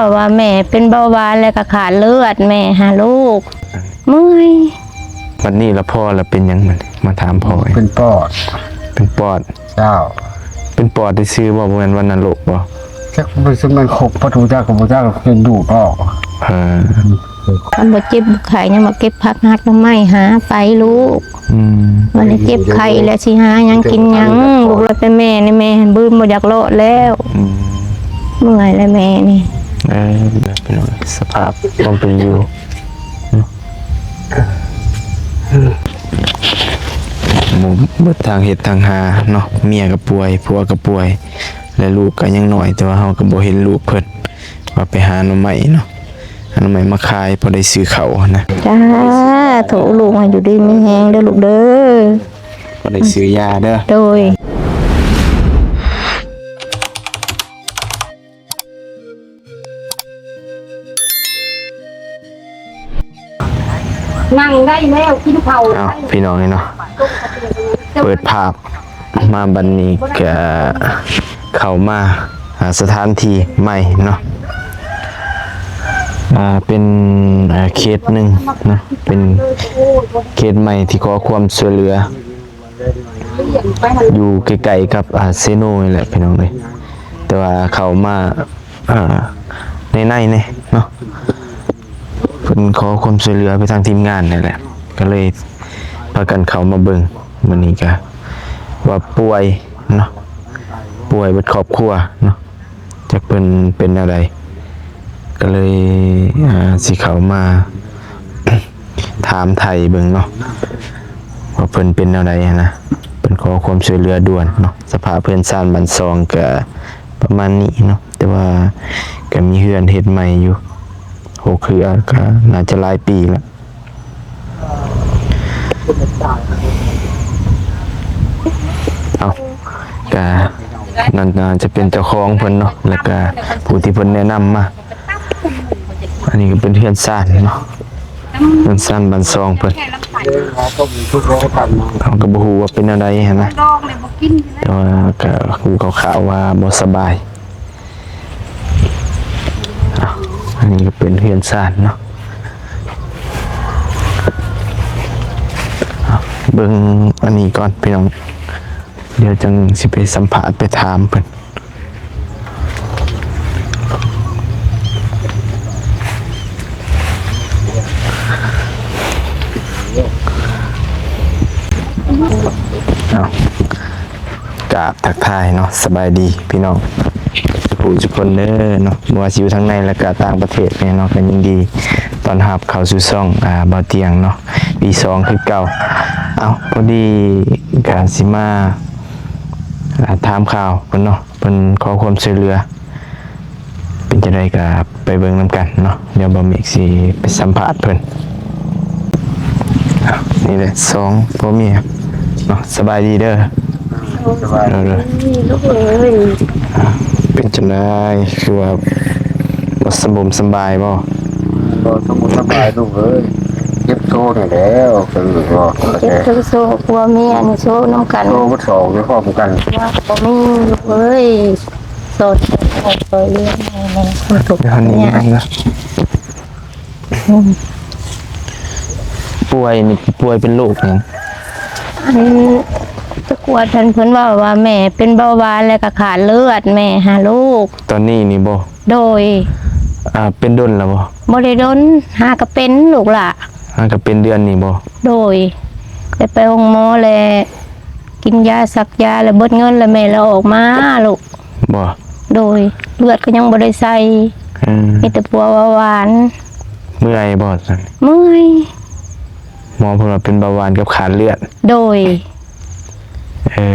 ເພາະວ່າແມ່ເປັນເບົາຫວານ ແລ້ວກໍຂາດເລືອດ ແມ່ຫາລູກເມື່ອຍ. ບັດນີ້ລະພໍ່ລະເປັນຫຍັງ? ມາ ມາຖາມພໍ່. ເປັນປອດ. ເປັນປອດ. ເຈົ້າ. ເປັນປອດຊື່ໆບໍ່? ບໍ່ແມ່ນວັນນະໂລກບໍ່? ຈັກມັນຊິແມ່ນຄົບປະຕູຈັກກໍບໍ່ຈັກ ເປັນດູດອອກ. ເອີ ຄັນບໍ່ເຈັບບໍ່ໄຂ້ ຍັງມາເກັບຜັກຫັກໜໍ່ໄມ້ຫາໄປລູກ. ອືມ ບັດນີ້ເຈັບໄຂ້ແລ້ວຊິຫາຫຍັງກິນຫຍັງ? ລູກລະເປັນແມ່ນີ້ ແມ່ຫັ້ນບືນບໍ່ຢາກເລາະແລ້ວ. ອືມ ເມື່ອຍແລ້ວແມ່ນີ້. ເອີ ພີ່ນ້ອງ ສະພາບຄວາມເປັນຢູ່ ໝົດທາງເຮັດທາງຫາເນາະ, ເມຍກໍປ່ວຍ ຜົວກໍປ່ວຍ ແລະ ລູກກໍຍັງນ້ອຍ, ແຕ່ວ່າເຮົາກໍບໍ່ເຫັນລູກເພິ່ນ ວ່າໄປຫາໜໍ່ໄມ້ເນາະ, ຫາໜໍ່ໄມ້ມາຂາຍ ພໍໄດ້ຊື້ເຂົ້າຫັ້ນນະ. ສາທຸ ລູກໃຫ້ຢູ່ດີມີແຮງເດີລູກເດີ, ພໍໄດ້ຊື້ຢາເດີ. ໂດຍ. ນັ່ງໄດ້ແລ້ວ ກິນເຂົ້າ. ອ້າວ ພີ່ນ້ອງເອີຍເນາະ, ເປີດພາບມາບັດນີ້ກະເຂົ້າມາ ອ່າ ສະຖານທີ່ໃໝ່ເນາະ, ອ່າ ເປັນ ອ່າ ເຂດໜຶ່ງເນາະ, ເປັນເຂດໃໝ່ທີ່ຂໍຄວາມຊ່ວຍເຫຼືອ. ຢູ່ໃກ້ໆກັບ ອ່າ ເຊໂນນີ້ແຫຼະພີ່ນ້ອງເອີຍ, ແຕ່ວ່າເຂົ້າມາ ອ່າ ໃນໃນນີ້ເນາະ, ເພິ່ນຂໍຄວາມຊ່ວຍເຫຼືອໄປທາງທີມງານນີ້ແຫຼະ, ກໍເລີຍພາກັນເຂົ້າມາເບິ່ງ. ມື້ນີ້ກໍວ່າປ່ວຍເນາະ, ປ່ວຍເບິດຄອບຄົວເນາະ. ຈັກເພິ່ນເປັນແນວໃດ ກໍເລີຍ ອ່າ ຊິເຂົ້າມາຖາມໄຖ່ເບິ່ງເນາະ ວ່າເພິ່ນເປັນແນວໃດຫັ້ນນະ. ເພິ່ນຂໍຄວາມຊ່ວຍເຫຼືອດ່ວນເນາະ, ສະພາບເຮືອນຊານບ້ານຊ່ອງກະປະມານນີ້ເນາະ, ແຕ່ວ່າກະມີເຮືອນເຮັດໃໝ່ຢູ່ ຫົກເຮືອ ກະໜ້າຈະຫຼາຍປີລະ. ເອົ້າ ກະນັ້ນໜ້າຈະເປັນເຈົ້າຂອງເພິ່ນເນາະ, ແລ້ວກະຜູ້ທີ່ເພິ່ນແນະນຳມາ. ອັນນີ້ກໍເປັນເຮືອນຊານເນາະ, ເຮືອນຊານບ້ານຊ່ອງເພິ່ນ. ເຮົາກໍບໍ່ຮູ້ວ່າເປັນແນວໃດຫັ້ນນະ, ແຕ່ວ່າກໍຮູ້ຄ່າວໆວ່າບໍ່ສະບາຍ. ເອົ້າ ອັນນີ້ກໍເປັນເຮືອນຊານເນາະ, ເບິ່ງອັນນີ້ກ່ອນພີ່ນ້ອງ, ດຽວຈັ່ງຊິໄປສຳພາດໄປຖາມເພິ່ນ. ເອົ້າ ກາບທັກທາຍເນາະ, ສະບາຍດີພີ່ນ້ອງທຸກຜູ້ທຸກຄົນເດີເນາະ, ບໍ່ວ່າຊິຢູ່ທາງໃນ ແລະ ກະຕ່າງປະເທດເນາະ, ກໍຍິນດີຕ້ອນຮັບເຂົ້າສູ່ຊ່ອງ ອ່າ ບ່າວຕຽງເນາະ ປີສອງຄືເກົ່າ. ເອົ້າ ພໍດີກະຊິມາ ອ່າ ຖາມຂ່າວເພິ່ນເນາະ, ເພິ່ນຂໍຄວາມຊ່ວຍເຫຼືອ ເປັນຈັ່ງໃດກໍໄປເບິ່ງນຳກັນເນາະ. ດຽວບ່າວເມກຊິໄປສຳພາດເພິ່ນ. ນີ້ແຫຼະ ສອງຜົວເມຍເນາະ, ສະບາຍດີເດີ. ສະບາຍດີລູກເອີຍ. ເປັນຈັ່ງໃດ ຄືວ່າບໍ່ສະບົມສະບາຍບໍ່? ບໍ່ສະບົມສະບາຍລູກເອີຍ, ເຈັບໂຊນີ້ແຫຼ້ວ. ເຈັບໂຊ ຜົວເມຍນີ້ໂຊນຳກັນ, ໂຊເບິດສອງຢູ່ພ້ອມກັນ. ວ່າບໍ່ມີລູກເອີຍ. ສອນ ຊ່ອຍເຫຼືອແດ່. ດຽວນີ້ນະ ປ່ວຍນີ້ປ່ວຍເປັນໂລກຫຍັງ? ອັນ ຕະກວດເພິ່ນ ເພິ່ນເວົ້າວ່າແມ່ເປັນເບົາຫວານ ແລ້ວກໍຂາດເລືອດ ແມ່ຫາລູກ. ຕອນນີ້ນີ້ບໍ່? ໂດຍ. ອ່າ ເປັນດົນແລ້ວບໍ່? ບໍ່ໄດ້ດົນ, ຫາກໍເປັນລູກຫຼ້າ. ຫາກໍເປັນເດືອນນີ້ບໍ່? ໂດຍ. ໄດ້ໄປໂຮງໝໍແລ້ວ ກິນຢາສັກຢາແລ້ວເບິດເງິນ ແລ້ວແມ່ລະອອກມາລູກ. ບໍ່? ໂດຍ. ເລືອດກໍຍັງບໍ່ໄດ້ໃສ່. ອືມ. ມີແຕ່ປົວວ່າຫວານ. ເມື່ອຍບໍ່ຊັ້ນ? ເມື່ອຍ. ໝໍເພິ່ນວ່າເປັນເບົາຫວານກັບຂາດເລືອດ. ໂດຍ. ເອີ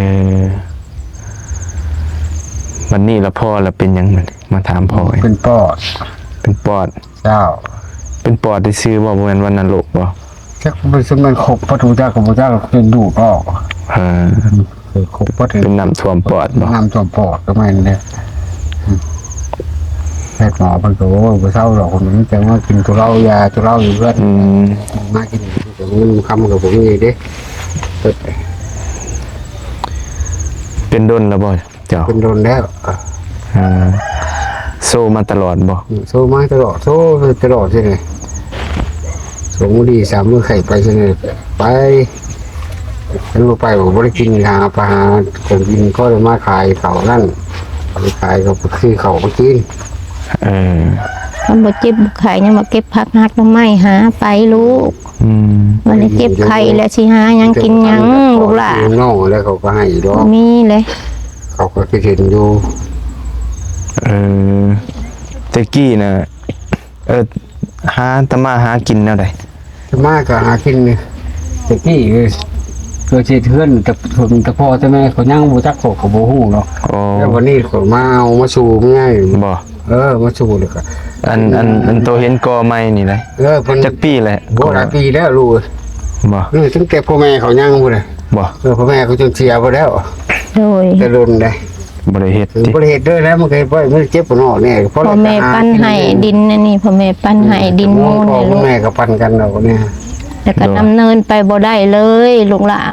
ບັດນີ້ລະພໍ່ລະເປັນຫຍັງ? ມາຖາມພໍ່. ເປັນປອດ. ເປັນປອດ. ເຈົ້າ. ເປັນປອດຊື່ໆບໍ່? ບໍ່ແມ່ນວັນນະໂລກບໍ່? ຈັກມັນຊິແມ່ນຄົບປະຕູຈັກກໍບໍ່ຈັກ ເປັນດູດອອກ. ເອີ ຄົບປະຕູ ເປັນນ້ຳຖ້ວມປອດບໍ່? ນ້ຳຖ້ວມປອດກໍແມ່ນເດ້. ອືມ ແພດໝໍເພິ່ນກໍ ໂອ້ຍ ບໍ່ເຊົາດອກ, ເພິ່ນມີແຕ່ມາກິນໂຕເຫຼົ້າ ຢາໂຕເຫຼົ້າຢູ່ເຮືອນ. ອືມ ມາກິນເງິນຄຳກໍບໍ່ມີເດ້. ເປັນດົນແລ້ວບໍ່? ເຈົ້າ ເປັນດົນແລ້ວ. ເອີ ເ ໂຊມາຕະຫຼອດບໍ່? ໂຊມາຕະຫຼອດ ໂຊຕະຫຼອດຊີ້ແຫຼະ. ສອງມື້ດີ ສາມມື້ໄຂ້ໄປຊີ້ແຫຼະ ໄປ ຄັນບໍ່ໄປກໍບໍ່ໄດ້ກິນ ຫາໄປຫາຂອງກິນ ກໍໄດ້ມາຂາຍເຂົ້ານັ້ນ ເອົາໄປຂາຍກໍໄປຊື້ເຂົ້າມາກິນ. ເອີ ຄັນບໍ່ເຈັບບໍ່ໄຂ້ ຍັງມາເກັບຜັກຫັກໜໍ່ໄມ້ຫາໄປລູກ. ອືມ ບັດນີ້ເຈັບໄຂ້ແລ້ວຊິຫາຫຍັງກິນຫຍັງລູກຫຼ້າ? ນ້ອງແລ້ວເຂົາກໍໃຫ້ດອກ ມີແຫຼະ ເຂົາກໍຄິດເຫັນຢູ່. ເອີ ແຕ່ກີ້ນະ ເອີ ຫາທຳມາຫາກິນແນວໃດ? ທຳມາກໍຫາກິນແຕ່ກີ້ ເອີ ເພື່ອຊິເຮັດເຮືອນ ແຕ່ ແຕ່ພໍ່ແຕ່ແມ່ເຂົາຍັງບໍ່ຈັກ ເຂົາກໍບໍ່ຮູ້ເນາະ. ອໍ ແລ້ວບັດນີ້ຂ້ອຍມາເອົາມາສູ່ເມຍ. ບໍ່? ເອີ ມາສູ່ແລ້ວກໍ ອັນ ອັນ ອັນໂຕເຫັນກໍ່ໃໝ່ນີ້ໃດ ເອີ ເພິ່ນ ຈັກປີແຫຼະ? ໂອ້ ຫຼາຍປີແລ້ວລູກເອີຍ. ບໍ່? ເອີ ຕັ້ງແຕ່ພໍ່ແມ່ເຂົາຍັງພຸ້ນແຫຼະ. ບໍ່? ເອີ ພໍ່ແມ່ເຂົາຈົນເສຍໄປແລ້ວ. ໂດຍ ແຕ່ດົນໃດ໋ ບໍ່ໄດ້ເຮັດຕິ? ບໍ່ໄດ້ເຮັດເດີ ແລ້ວມັນກໍເຮັດໄວ້ ມັນເຈັບປະເນາະແນ່ ພໍ່ແມ່ປັນໃຫ້ດິນອັນນີ້ ພໍ່ແມ່ປັນໃຫ້ດິນມູນນີ້ລູກ ແມ່ກໍປັນກັນເອົານີ້ ແລ້ວກໍດຳເນີນໄປບໍ່ໄດ້ເລີຍລູກຫຼ້າ.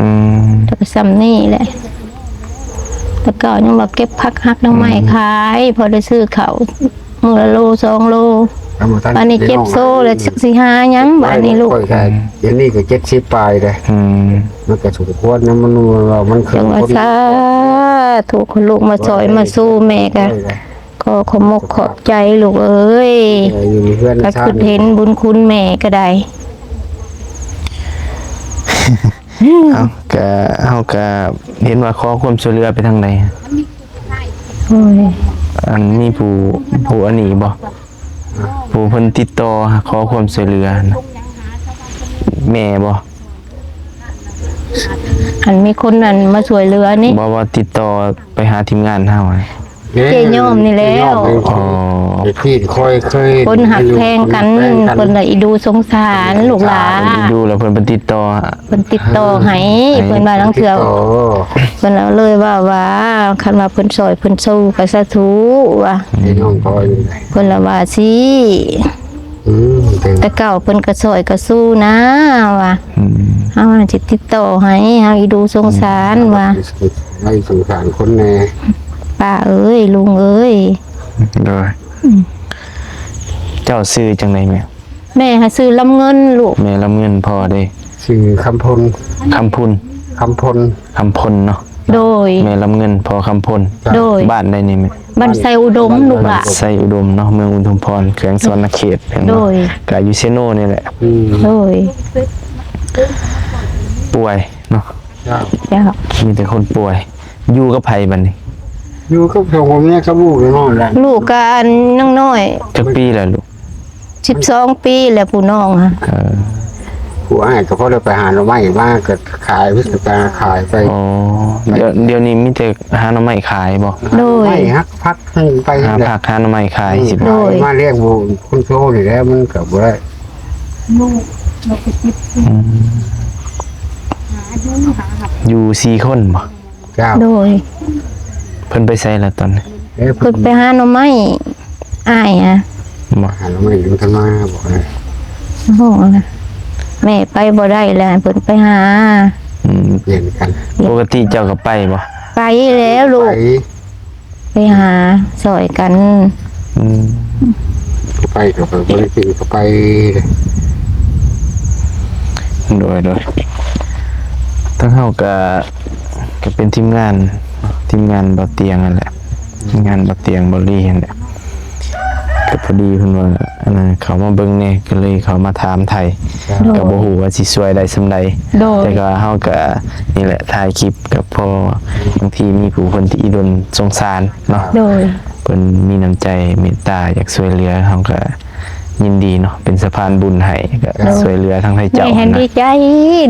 ອືມ ແລ້ວກໍຊ່ຳນີ້ແຫຼະ ແຕ່ເກົ່າຍັງວ່າເກັບຜັກຫັກໜໍ່ໄມ້ຂາຍ ພໍໄດ້ຊື້ເຂົ້າມື້ລະໂລສອງໂລ. ອັນນີ້ເຈັບໂຊແລ້ວ ຊິຫາຫຍັງບາດນີ້ລູກ? ຂ້ອຍກໍ ດຽວນີ້ກໍເຈັດສິບປາຍເດ້. ອືມ ມັນກໍສົມຄວນນະ ມັນວ່າມັນຄື ຈັງວ່າ ຄົນ ສາທຸ ຄົນລູກມາຊ່ອຍມາຊູແມ່ກໍ ຂໍຂອບມົກຂອບໃຈລູກເອີຍ ເອີ ຢູ່ໃນເຮືອນ ກໍ ຊານ ຄິດເຫັນບຸນຄຸນແມ່ກໍໄດ້. ເຮົາກະ ເຮົາກະເຫັນວ່າຂໍຄວາມຊ່ວຍເຫຼືອໄປທາງໃດ? ໂອ້ຍ ອັນ ມີຜູ້ ຜູ້ອັນນີ້ບໍ່? ຜູ້ເພິ່ນຕິດຕໍ່ຂໍຄວາມຊ່ວຍເຫຼືອນະ ແມ່ບໍ່? ອັນ ມີຄົນອັນມາຊ່ວຍເຫຼືອນີ້ ບໍ່ ວ່າຕິດຕໍ່ໄປຫາທີມງານເຮົາ. ເຈຍອມນີ້ແລ້ວ ອໍ ໄປພີ້ນຄອຍເຄີຍ ຄົນຮັກແພງກັນ ຄົນຮັກແພງກັນ ເພິ່ນລະອີດູສົງສານລູກຫຼ້າ ອີດູແລ້ວເພິ່ນ ເພິ່ນຕິດຕໍ່ ເພິ່ນຕິດຕໍ່ໃຫ້ ໃຫ້ ເພິ່ນວ່າລາງເທື່ອ ເພິ່ນລະເລີຍເວົ້າວ່າ ຄັນວ່າເພິ່ນຊ່ອຍເພິ່ນຊູກໍສາທຸວ່າ ເພິ່ນລະວ່າຊີ້. ອືມ ແຕ່ເກົ່າເພິ່ນກໍຊ່ອຍກໍສູ້ນາວ່າ ອືມ ເຮົາຊິຕິດຕໍ່ໃຫ້ ເຮົາອີດູສົງສານວ່າ ໃຫ້ສົງສານຄົນແດ່ ປ້າເອີຍ ລຸງເອີຍ. ໂດຍ ອືມ ເຈົ້າຊື່ຈັ່ງໃດແມ່? ແມ່ຫາຊື່ລຳເງິນລູກ. ແມ່ລຳເງິນ ພໍ່ເດ? ຊື່ຄຳພົນ ຄຳພຸນ ຄຳພົນ ຄຳພົນເນາະ. ໂດຍ ແມ່ລຳເງິນ ພໍ່ຄຳພົນ. ໂດຍ ບ້ານໃດນີ້ແມ່? ບ້ານໄຊອຸດົມລູກຫຼ້າ ໄຊອຸດົມເນາະ ເມືອງອຸທຸມພອນ ແຂວງສະຫວັນນະເຂດ. ໂດຍ ກະຢູ່ເຊໂນນີ້ແຫຼະ. ອືມ ໂດຍ ປ່ວຍເນາະ. ເຈົ້າ ເຈົ້າ ມີແຕ່ຄົນປ່ວຍ. ຢູ່ກັບໃຜບັດນີ້? ຢູ່ກັບສອງຜົວເມຍກັບລູກນ້ອຍແຫຼະ. ລູກກະຍັງນ້ອຍ. ຈັກປີແລ້ວລູກ? ສິບສອງປີແລ້ວຜູ້ນ້ອງຫັ້ນ. ເອີ ຜູ້ອ້າຍກໍພໍໄດ້ໄປຫາໜໍ່ໄມ້ມາກໍຂາຍ ໄປຫາຂາຍໄປ. ອໍ ດຽວ ດຽວນີ້ມີແຕ່ຫາໜໍ່ໄມ້ຂາຍບໍ່? ໂດຍ ໄມ້ຫັກຜັກ ໄປ ຫາຜັກຫາໜໍ່ໄມ້ຂາຍ. ອືມ ຊິໄປ ໂດຍ ມາລ້ຽງຜູ້ຄົນໂຊນີ້ແຫຼະ ມັນກໍບໍ່ໄດ້. ອືມ ຢູ່ສີ່ຄົນບໍ່? ເຈົ້າ ໂດຍ ເພິ່ນໄປໃສລະຕອນນີ້? ເອີ ເພິ່ນໄປຫາໜໍ່ໄມ້ ອ້າຍອະ. ບໍ່ ຫາໜໍ່ໄມ້ຢູ່ທາງໜ້າບໍ່? ໂອ້ ແມ່ໄປບໍ່ໄດ້ແລ້ວ ໃຫ້ເພິ່ນໄປຫາ. ອືມ ປ່ຽນກັນ. ປົກກະຕິເຈົ້າກໍໄປບໍ່? ໄປແລ້ວລູກ ໄປ ໄປຫາຊ່ອຍກັນ. ອືມ ໄປກໍໄປ ບໍ່ໄດ້ກິນກໍໄປ. ໂດຍ ໂດຍ ທາງເຮົາກະ ກະເປັນທີມງານ ທີມງານບໍ່ຕຽງຫັ້ນແຫຼະ ທີມງານບໍ່ຕຽງບໍ່ລີຫັ້ນແຫຼະ. ກໍພໍດີເພິ່ນວ່າ ອັນນັ້ນ ເຂົ້າມາເບິ່ງແດ່ ກໍເລີຍເຂົ້າມາຖາມໄຖ່. ໂດຍ ກໍບໍ່ຮູ້ວ່າຊິຊ່ວຍໄດ້ສ່ຳໃດ. ໂດຍ ແຕ່ກໍເຮົາກໍນີ້ແຫຼະ ຖ່າຍຄລິບກໍພໍ ບາງທີມີຜູ້ເພິ່ນທີ່ອີດົນສົງສານເນາະ. ໂດຍ ເພິ່ນມີນ້ຳໃຈເມດຕາຢາກຊ່ວຍເຫຼືອ ເຮົາກໍຍິນດີເນາະ ເປັນສະພານບຸນໃຫ້ ກໍ ໂດຍ ຊ່ວຍເຫຼືອທາງໄທເຈົ້າ. ແມ່ຫັ້ນນະ ດີໃຈ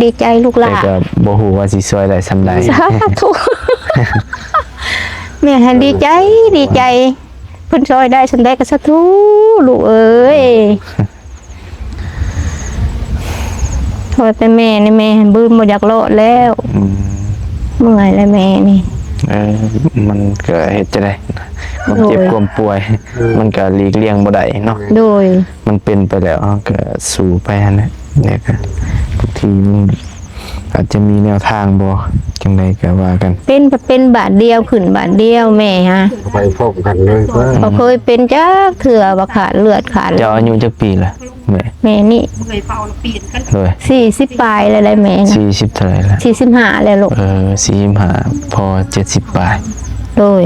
ດີໃຈລູກຫຼ້າ ແຕ່ກໍບໍ່ຮູ້ວ່າຊິຊ່ວຍໄດ້ສ່ຳໃດ. ສາທຸ ແມ່ຫັ້ນດີໃຈ ດີໃຈ. ເພິ່ນຊ່ອຍໄດ້ສ່ຳໃດກໍສາທຸລູກເອີຍ. ໂທດແຕ່ແມ່ນີ້ ແມ່ຫັ້ນບືນບໍ່ຢາກເລາະແລ້ວ. ອືມ ເມື່ອຍແລ້ວແມ່ນີ້. ເອີ ມັນກໍເຮັດຈັ່ງໃດ ຄວາມເຈັບ ໂດຍ ຄວາມປ່ວຍ ເອີ ມັນກໍຫຼີກລ່ຽງບໍ່ໄດ້ເນາະ. ໂດຍ ມັນເປັນໄປແລ້ວ ເຮົາກໍສູ້ໄປຫັ້ນແຫຼະ. ແລ້ວກໍບາງທີມັນ ອາດຈະມີແນວທາງບໍ່ ຈັ່ງໃດກໍວ່າກັນ. ເປັນ ເປັນບາດດຽວ ຂຶ້ນບາດດຽວແມ່ຮະ ໄປພ້ອມກັນເລີຍ. ບໍ່ເຄີຍເປັນຈັກເທື່ອວ່າຂາດເລືອດຂາດ. ເຈົ້າອາຍຸຈັກປີລະແມ່? ແມ່ນີ້ ໂດຍ ສີ່ສິບປາຍແລ້ວແຫຼະແມ່ນະ. ສີ່ສິບເທົ່າໃດລະ? ສີ່ສິບຫ້າແລ້ວລູກ. ເອີ ສີ່ສິບຫ້າ ພໍເຈັດສິບປາຍ. ໂດຍ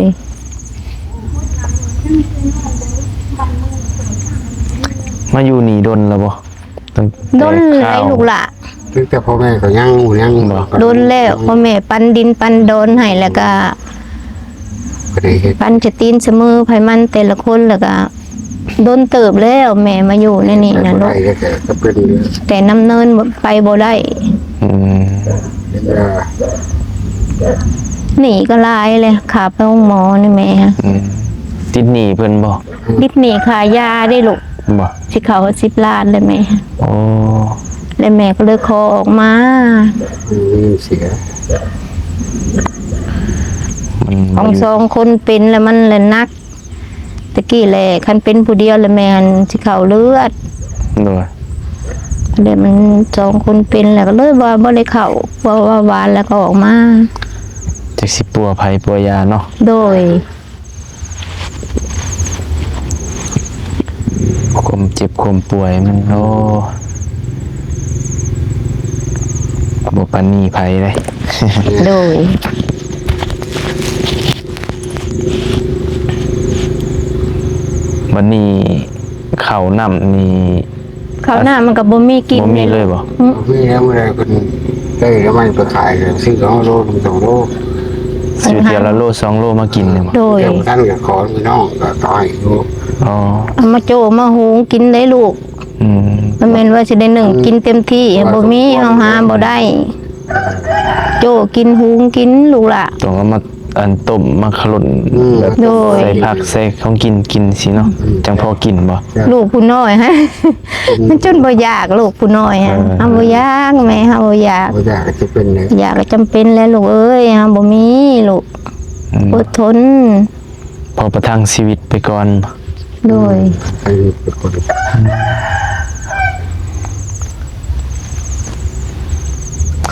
ມາຢູ່ນີ້ດົນແລ້ວບໍ່? ຕັ້ງແຕ່ ດົນແລ້ວລູກຫຼ້າ. ຕັ້ງແຕ່ພໍ່ແມ່ກໍຍັງ ຍັງບໍ່? ດົນແລ້ວ ພໍ່ແມ່ປັນດິນປັນດອນໃຫ້ ແລ້ວກໍ ບໍ່ໄດ້ເຮັດ ປັນຈະຕີນສະມືໃຜມັນແຕ່ລະຄົນ ແລ້ວກໍດົນເຕີບແລ້ວ ແມ່ມາຢູ່ໃນນີ້ນະລູກ. ແຕ່ນຳເນີນໄປບໍ່ໄດ້. ອືມ ໜີ້ກໍຫຼາຍແຫຼະ ຄ່າໄປໂຮງໝໍນີ້ແມ່. ອືມ ຕິດໜີ້ເພິ່ນບໍ່? ຕິດໜີ້ຄ່າຢາເດ້ລູກ. ບໍ່ ຊິເຂົ້າສິບລ້ານແລ້ວແມ່. ໂອ້ ແລ້ວແມ່ກໍເລີຍຂໍອອກມາ. ອືມ ເສຍ ຂອງສອງຄົນເປັນແລ້ວມັນລະໜັກ. ຕະກີ້ແຫຼະ ຄັນເປັນຜູ້ດຽວລະແມ່ນຊິເຂົ້າເລືອດ. ໂດຍ ແລ້ວມັນສອງຄົນເປັນແລ້ວກໍເລີຍວ່າບໍ່ໄດ້ເຂົ້າ ເພາະວ່າຫວານແລ້ວກໍອອກມາ. ຈັກຊິປົວໃຜປົວຢາເນາະ. ໂດຍ ຄວາມເຈັບຄວາມປ່ວຍມັນ ໂອ້ ບໍ່ປານນີ້ໃຜເດ້. ໂດຍ ບັດນີ້ເຂົ້ານ້ຳນີ້ ເຂົ້ານ້ຳມັນກໍບໍ່ມີກິນ ບໍ່ມີເລີຍບໍ່? ບໍ່ມີແລ້ວ. ມື້ໃດເພິ່ນໄດ້ນ້ຳມັນໄປຂາຍ ຊື້ເອົາໂລໜຶ່ງສອງໂລ ຊື້ເທື່ອລະໂລສອງໂລມາກິນແມ່ນບໍ່? ໂດຍ ເຈົ້າທ່ານກໍຂໍພີ່ນ້ອງກໍຕ້ອຍຢູ່. ອໍ ເອົາມາໂຈ້ມາຫຸງກິນໄດ້ລູກ. ອືມ ມັນແມ່ນວ່າຊິໄດ້ໜຶ້ງກິນເຕັມທີ່ ບໍ່ມີ ເຮົາຫາບໍ່ໄດ້. ໂຈ້ກິນຫຸງກິນລູກຫຼ້າ ຕ້ອງເອົາມາ ອັນຕົ້ມມາຂະຫຼົ່ນ ອືມ ແບບ ໂດຍ ໃສ່ຜັກໃສ່ຂອງກິນກິນຊີ້ເນາະ. ອືມ ຈັ່ງພໍກິນບໍ່? ລູກຜູ້ນ້ອຍຮະ ມັນຈົນບໍ່ຢາກ ລູກຜູ້ນ້ອຍຮະ. ເອີ ເຮົາບໍ່ຢາກແມ່ ເຮົາບໍ່ຢາກ. ບໍ່ຢາກກໍຈຳເປັນເດ້. ຢາກກໍຈຳເປັນແຫຼະລູກເອີຍ ເຮົາບໍ່ມີລູກ. ອືມ ອົດທົນ ພໍປະທັງຊີວິດໄປກ່ອນ. ໂດຍ ໃຫ້ໄປກ່ອນ.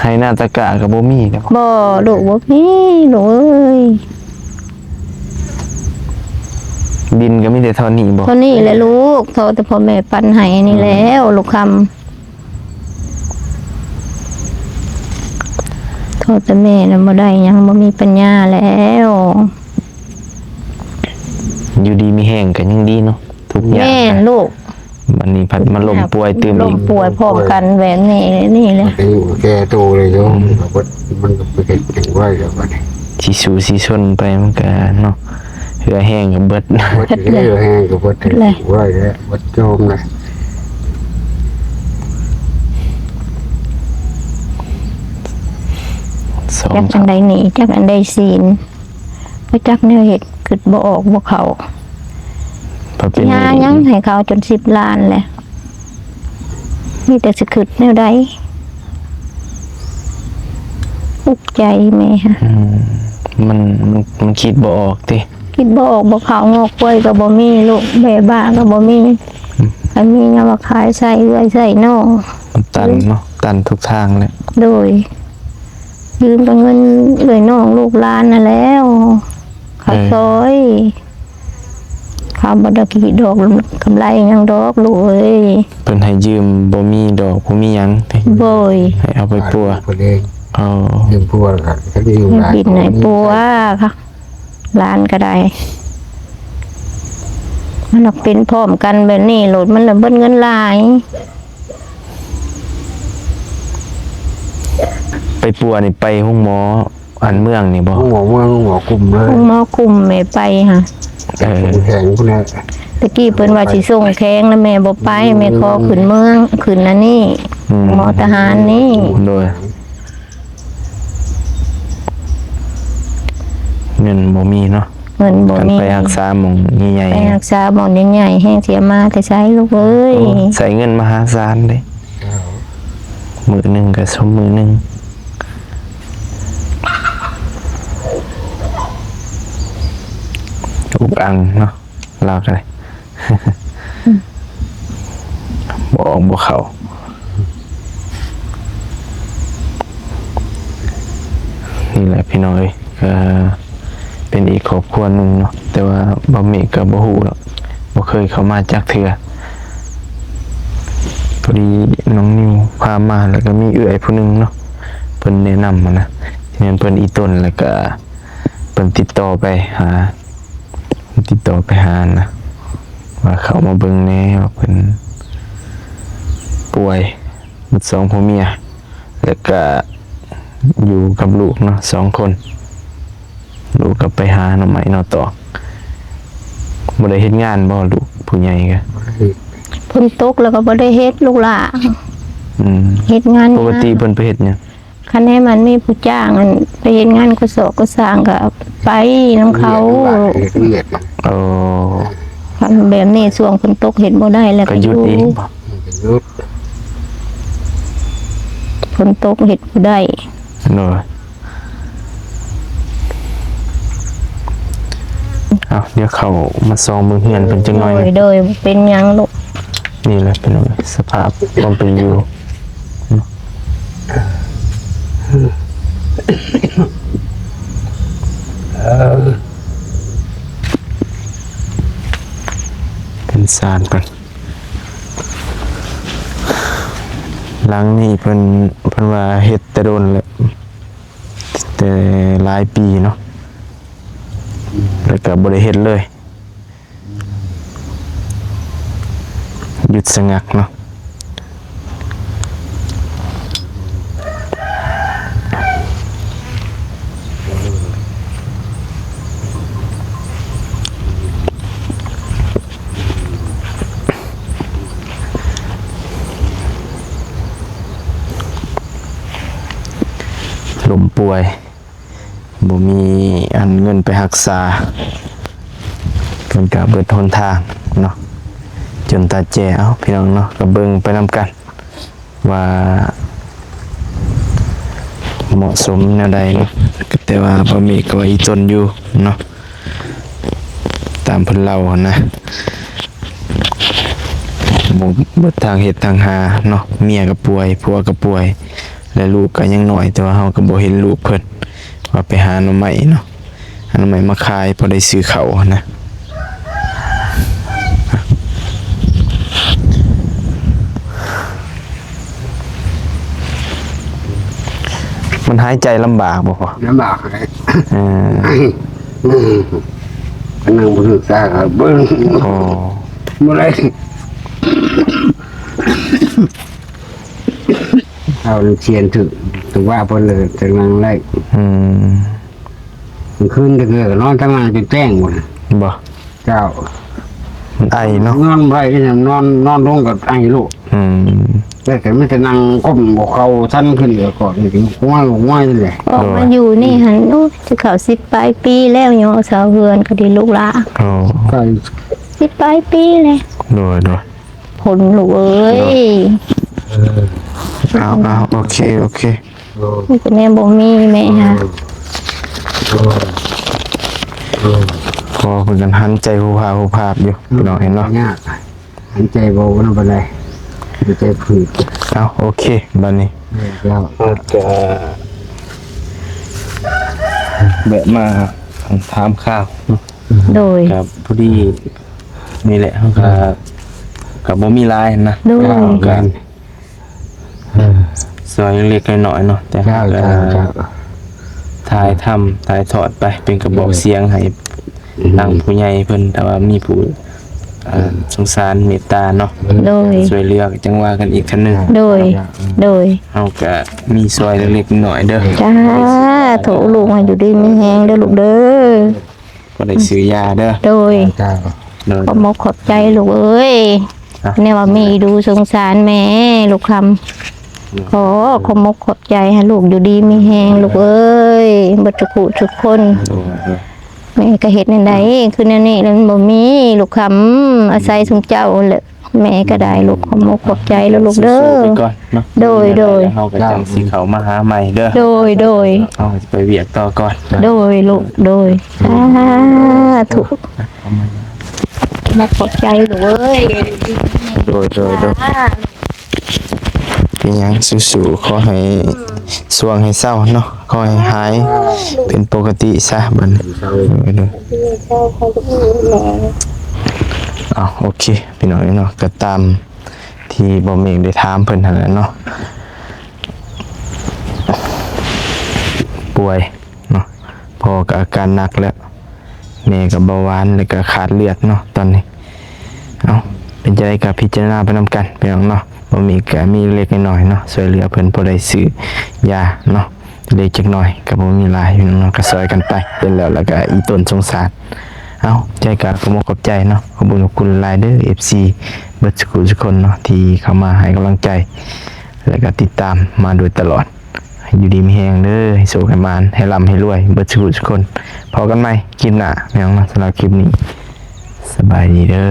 ໄຮ່ນາຕະກະກໍບໍ່ມີເນາະ. ບໍ່ ລູກ ບໍ່ມີລູກເອີຍ. ດິນກໍມີແຕ່ທໍ່ນີ້ບໍ່? ທໍ່ນີ້ແຫຼະລູກ ທໍ່ແຕ່ພໍ່ແມ່ປັນໃຫ້ນີ້ແຫຼ້ວ ອືມ ລູກຄຳ. ທໍ່ແຕ່ແມ່ນະບໍ່ໄດ້ຫຍັງ ບໍ່ມີປັນຍາແລ້ວ. ຢູ່ດີມີແຮງກໍຍັງດີເນາະ ທຸກຍາກ. ແມ່ນລູກ ບັດນີ້ພັດມາລົ້ມປ່ວຍຕື່ມອີກ ລົ້ມປ່ວຍພ້ອມກັນແບບນີ້ ນີ້ແຫຼະ ອາຍຸແກ່ໂຕເລີຍໂຍມ. ອືມ ມັນກໍບໍ່ເຮັດຫຍັງໄວ້ແລ້ວບັດນີ້ ຊິສູ້ຊິຊົນໄປມັນກໍເນາະ ເຫື່ອແຮງກໍເບິດ ເບິດເລີຍ ເຫື່ອແຮງກໍເບິດ ເບິດເລີຍ ເບິດແລ້ວ ເບິດໂຈມເລີຍ. ສອງ ຈັກອັນໃດໜີ້ ຈັກອັນໃດສິນ ບໍ່ຈັກແນວເຮັດ ຄິດບໍ່ອອກບໍ່ເຂົ້າ. ຊິຫາຫຍັງໃຫ້ເຂົາຈົນສິບລ້ານແຫຼະ ມີແຕ່ຊິຄິດແນວໃດ. ອຸກໃຈແມ່. ອືມ ມັນ ມັນ ມັນຄິດບໍ່ອອກຕິ ຄິດບໍ່ອອກບໍ່ເຂົ້າ. ງົວຄວາຍກໍບໍ່ມີລູກ ແບ້ບ້າກໍບໍ່ມີ. ອືມ ຄັນມີຫຍັງວ່າຂາຍໃສ່ເອື້ອຍໃສ່ນ້ອງ. ມັນຕັນເນາະ ຕັນທຸກທາງແຫຼະ. ໂດຍ ຢືມແຕ່ເງິນເອື້ອຍນ້ອງລູກຫຼານຫັ້ນແລ້ວ ເຂົາ ເອີ ຊ່ອຍ. ເຂົາບໍ່ໄດ້ຄິດດອກກຳໄລຫຍັງດອກລູກເອີຍ. ເພິ່ນໃຫ້ຢືມບໍ່ມີດອກບໍ່ມີຫຍັງຕິ. ໂດຍ ໃຫ້ເອົາໄປປົວ. ອໍ ຢືມປົວລະ ໃຫ້ບິນໃຫ້ປົວ ຫຼານກໍໄດ້. ມັນເປັນພ້ອມກັນແບບນີ້ໂລດ ມັນລະເບິດເງິນຫຼາຍ. ໄປປົວນີ້ໄປໂຮງໝໍ ອັນເມືອງນີ້ບໍ່? ໂຮງໝໍເມືອງ ໂຮງໝໍກຸ່ມເລີຍ. ໂຮງໝໍກຸ່ມແມ່ໄປຫາ. ເອີ ແຂວງພຸ້ນແຫຼະ. ຕະກີ້ເພິ່ນວ່າຊິສົ່ງແຂວງນະ ແມ່ບໍ່ໄປ. ອືມ ແມ່ຂໍຂຶ້ນເມືອງ ຂຶ້ນອັນນີ້. ອືມ ໝໍທະຫານນີ້. ໂດຍ ເງິນບໍ່ມີເນາະ. ເງິນບໍ່ມີ ໄປຮັກສາໝ່ອງໃຫຍ່ໆ ໄປຮັກສາໝ່ອງໃຫຍ່ໆ ແຮງຊິເອົາມາແຕ່ໃສລູກເອີຍ. ໂອ້ ໃຊ້ເງິນມະຫາສານເດ້. ມື້ໜຶ່ງກໍສົມມື້ໜຶ່ງ ອຸກອັ່ງເນາະ ລາວກໍໄດ້. ອືມ ບໍ່ອອກບໍ່ເຂົ້າ. ນີ້ແຫຼະພີ່ນ້ອງເອີຍ ກໍເປັນອີກຄອບຄົວໜຶ່ງເນາະ ແຕ່ວ່າບ່າວເມກກໍບໍ່ຮູ້ດອກ ບໍ່ເຄີຍເຂົ້າມາຈັກເທື່ອ. ພໍດີນ້ອງນິວພາມາ ແລ້ວກໍມີເອື້ອຍຜູ້ໜຶ່ງເນາະ ເພິ່ນແນະນຳຫັ້ນນະ ແມ່ນເພິ່ນອີ່ຕົນ ແລ້ວກໍເພິ່ນຕິດຕໍ່ໄປຫາ ຕິດຕໍ່ໄປຫານະ ວ່າເຂົ້າມາເບິ່ງແດ່ ວ່າເພິ່ນປ່ວຍໝົດສອງຜົວເມຍ ແລ້ວກະຢູ່ກັບລູກເນາະສອງຄົນ. ລູກກໍໄປຫາໜໍ່ໄມ້ໜໍ່ຕອກ. ບໍ່ໄດ້ເຮັດງານບໍ່ ລູກຜູ້ໃຫຍ່ກະ? ບໍ່ໄດ້ເຮັດ. ຝົນຕົກແລ້ວກໍບໍ່ໄດ້ເຮັດ ລູກຫຼ້າ. ອືມ ເຮັດງານ ປົກກະຕິເພິ່ນໄປເຮັດຫຍັງ? ຄັນໃຫ້ມັນມີຜູ້ຈ້າງ ອັນ ໄປເຮັດງານກໍ່ສ້າງກໍ່ສ້າງກໍໄປນຳເຂົາ. ເຮັດວຽກ ເຮັດວຽກ. ໂອ້ ຄັນແບບນີ້ຊ່ວງຝົນຕົກເຮັດບໍ່ໄດ້ແລ້ວ ກໍຢຸດເອງ. ກໍຢຸດ. ຝົນຕົກເຮັດບໍ່ໄດ້. ໂດຍ. ເອົາ ດຽວເຂົ້າມາສ່ອງເບິ່ງເຮືອນເພິ່ນຈັກໜ້ອຍ. ໂດຍ ໂດຍ ບໍ່ເປັນຫຍັງລູກ. ນີ້ແຫຼະເປັນສະພາບຄວາມເປັນຢູ່. ເປັນຊານກ່ອນ. ຫຼັງນີ້ເພິ່ນ ເພິ່ນວ່າເຮັດແຕ່ດົນແລ້ວ ແຕ່ຫຼາຍປີເນາະ ແລ້ວກໍບໍ່ໄດ້ເຮັດເລີຍ. ຢຸດສະງັກເນາະ. ລົ້ມປ່ວຍ ບໍ່ມີອັນເງິນໄປຮັກສາ ເພິ່ນກະເບິດຫົນທາງເນາະ ຈົນຕາແຈ. ເອົ້າ ພີ່ນ້ອງເນາະ ກໍເບິ່ງໄປນຳກັນວ່າເໝາະສົມແນວໃດເນາະ. ແຕ່ວ່າບ່າວເມກກໍວ່າອີ່ຕົນຢູ່ເນາະ ຕາມເພິ່ນເລົ່າຫັ້ນນະ. ບໍ່ ເບິດທາງເຮັດທາງຫາເນາະ ເມຍກໍປ່ວຍ ຜົວກໍປ່ວຍ ແລະ ລູກກໍຍັງນ້ອຍ ແຕ່ວ່າເຮົາກໍບໍ່ເຫັນລູກເພິ່ນ ວ່າໄປຫາໜໍ່ໄມ້ເນາະ ຫາໜໍ່ໄມ້ມາຂາຍ ພໍໄດ້ຊື້ເຂົ້າຫັ້ນນະ. ມັນຫາຍໃຈລຳບາກບໍ່ພໍ່? ລຳບາກເລີຍ. ເອີ ອືມ ກໍນັ່ງບໍ່ຖືກຕາກໍເບິ່ງ. ອໍ ບໍ່ໄດ້ ເອົານ້ຳຊຽນຖືກ ຖືກວ່າເພິ່ນເລີຍຈັ່ງນັ່ງໄດ້. ອືມ ກາງຄືນເທື່ອກໍນອນທຳງານຈົນແຈ້ງພຸ້ນນະ. ບໍ່? ເຈົ້າ ມັນໄອເນາະ ນອນບໍ່ໄດ້ ນອນ ນອນລົງກໍໄອໂລດ. ອືມ ແຕ່ກໍມີແຕ່ນັ່ງກົ້ມບໍ່ເຂົ້າ ຊັນຂຶ້ນກໍກອດ ຫົວງອຍໆ ນີ້ແຫຼະ. ອອກມາຢູ່ນີ້ຫັ້ນ ໂອ້ຍ ຊິເຂົ້າສິບປາຍປີແລ້ວ ຍັງເຊົາເຮືອນກໍດີລູກຫຼ້າ. ອໍ ກໍສິບປາຍປີແລ້ວ. ໂດຍ ໂດຍ. ຄົນລູກເອີຍ. ເອີ ເອົາ ເອົາ ໂອເຄ ໂອເຄ. ໂອ້ ນີ້ກໍແນວບໍ່ມີແມ່ຫາ. ໂອ້ ໂອ້ ພໍ່ເພິ່ນກໍຫັນໃຈຮູບພາບຮູບພາບຢູ່ ພີ່ນ້ອງເຫັນເນາະ. ຍາກ ຫັນໃຈບໍ່ນຳປານໃດ ຫັນໃຈຜືດ. ເອົາ ໂອເຄ ບາດນີ້ ເອີ ເຈົ້າ ກໍແວະມາຖາມຂ່າວ. ໂດຍ. ກໍພໍດີນີ້ແຫຼະ ເຮົາກໍ ກໍບໍ່ມີຫຼາຍນະ. ໂດຍ. ກໍ ເອີ ຊ່ວຍເລັກໆ ນ້ອຍໆ ເນາະ ແຕ່ ເຈົ້າ ເຈົ້າ ເຈົ້າ ຖ່າຍທຳ ຖ່າຍທອດໄປ ເປັນກະບອກ ເອີ ສຽງໃຫ້ ອືມ ທາງຜູ້ໃຫຍ່ເພິ່ນ ຖ້າວ່າມີຜູ້ ເອີ ເອີ ສົງສານເມດຕາເນາະ. ໂດຍ. ຊ່ວຍເຫຼືອ ຈັ່ງວ່າກັນອີກເທື່ອໜຶ່ງ. ໂດຍ ໂດຍ. ເຮົາກະມີຊ່ວຍເລັກໆ ນ້ອຍໆ ເດີ. ສາທຸ ລູກໃຫ້ຢູ່ດີມີແຮງເດີລູກເດີ. ບໍ່ໄດ້ຊື້ຢາເດີ. ໂດຍ. ເຈົ້າ ໂດຍ. ຂອບມົກຂອບໃຈລູກເອີຍ ເນາະ ແນວວ່າມີດູສົງສານແມ່ລູກຄຳ. ໂດຍ. ຂໍຂອບມົກຂອບໃຈ ໃຫ້ລູກຢູ່ດີມີແຮງລູກເອີຍ ເບິດທຸກຜູ້ທຸກຄົນ. ໂດຍ ໂດຍ. ແມ່ກໍເຮັດແນວໃດ ຄືແນວນີ້ແລ້ວມັນບໍ່ມີລູກຄຳ ອາໄສຊຸມເຈົ້າແຫຼະ. ແມ່ກໍໄດ້ລູກ ຂອບມົກຂອບໃຈລູກເດີ. ສູ້ໆ ໄປກ່ອນເນາະ. ໂດຍ ໂດຍ. ເຮົາກໍຈັ່ງຊິເຂົ້າມາຫາໃໝ່ເດີ. ໂດຍ ໂດຍ. ເຮົາຊິໄປວຽກຕໍ່ກ່ອນ. ໂດຍລູກ ໂດຍ. ສາທຸ ຂອບໃຈລູກເອີຍ. ໂດຍ ໂດຍ ໂດຍ. ສາທຸ. ເປັນຫຍັງ ສູ້ໆ ຂໍໃຫ້ຊ່ວງໃຫ້ເຊົາເນາະ ຂໍໃຫ້ຫາຍເປັນປົກກະຕິຊະບັດນີ້. ເອີ ເອີ ເອົາ ໂອເຄ ພີ່ນ້ອງເອີຍເນາະ ກໍຕາມທີ່ບໍ່ເມກໄດ້ຖາມເພິ່ນຫັ້ນແຫຼະເນາະ ປ່ວຍເນາະ ພໍ່ກໍອາການໜັກແລ້ວ ແມ່ກໍເບົາຫວານ ແລ້ວກໍຂາດເລືອດເນາະຕອນນີ້. ເອົ້າ ເປັນຈັ່ງໃດກໍພິຈາລະນາໄປນຳກັນພີ່ນ້ອງເນາະ ບໍ່ມີກໍມີເລັກໆນ້ອຍໆເນາະ ຊ່ວຍເຫຼືອເພິ່ນພໍໄດ້ຊື້ຢາເນາະ ເລັກຈັກໜ້ອຍກໍບໍ່ມີຫຼາຍພີ່ນ້ອງເນາະ ກໍຊ່ອຍກັນໄປ ເປັນແລ້ວ ແລ້ວກໍອີຕົນສົງສານ. ເອົ້າ ໃຈກໍຂອບອົກຂອບໃຈເນາະ ຂອບຄຸນຂອບຄຸນຫຼາຍເດີ ເອັຟຊີ ເບິດສຸຂູສຸຄົນເນາະ ທີ່ເຂົ້າມາໃຫ້ກຳລັງໃຈ ແລ້ວກໍຕິດຕາມມາໂດຍຕະຫຼອດ. ຢູ່ດີມີແຮງເດີ ໃຫ້ໂຊກໃຫ້ໝານ ໃຫ້ລ່ຳໃຫ້ລວຍ ເບິດສຸຂູສຸຄົນ. ພໍ້ກັນໃໝ່ຄລິບໜ້າພີ່ນ້ອງເນາະ ສຳລັບຄລິບນີ້ ສະບາຍດີເດີ.